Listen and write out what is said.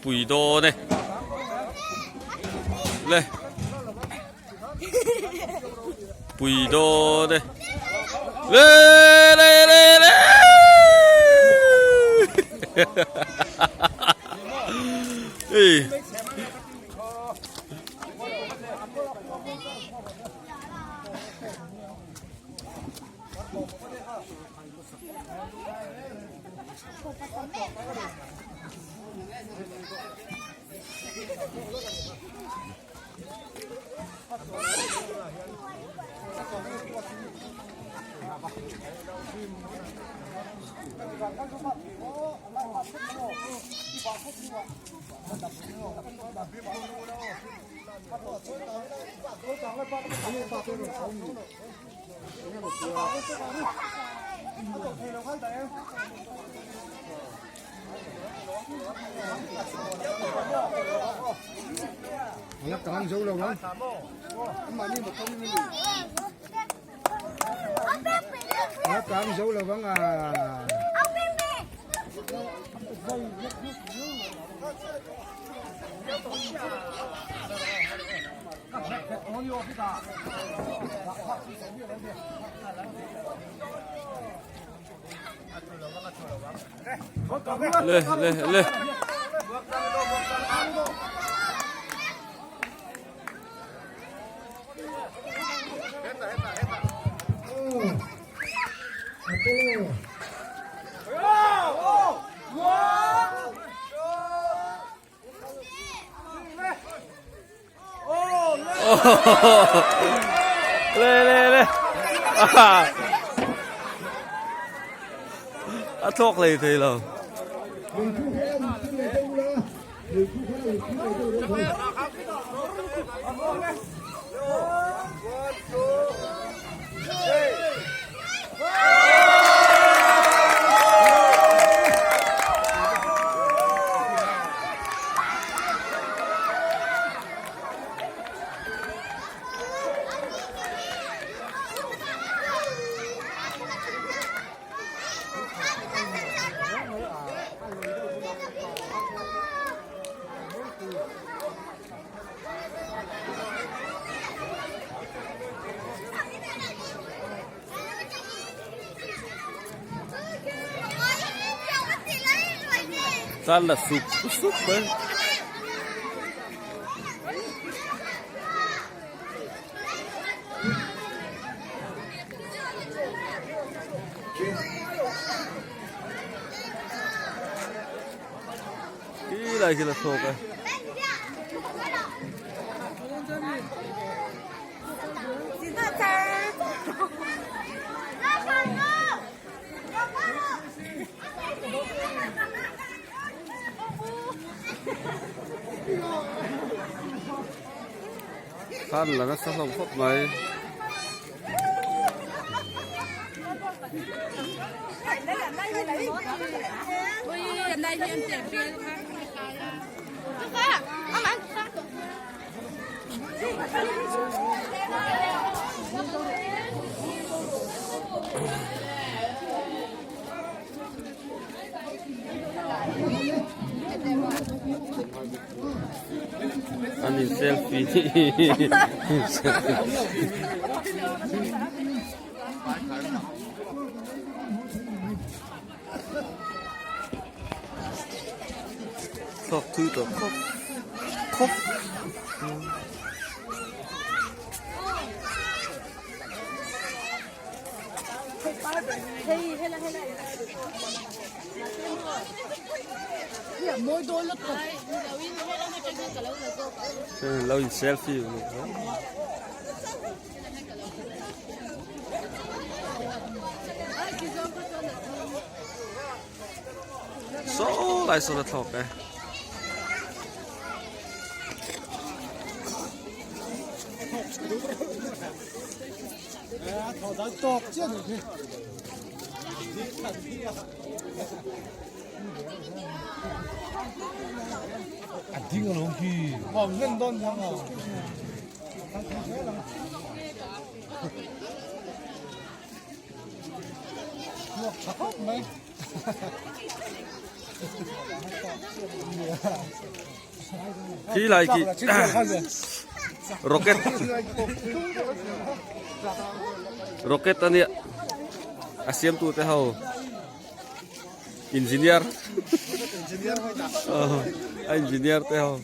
pui dawn e le pui dawn e le le le le ei Le le le. Le le le. A thlawk hlei thei lo. Tan la sup sup mai. Khi lai khi là thuộc rồi. Khan la nasa hlawm khawp mai. An in selfie Thawk thui tawh khawp khawp. Lo in selfie Saw lai sawn a thlawk e. Khi lai khi rocket rocket a nia a siamtu te ho engineer a engineer te ho.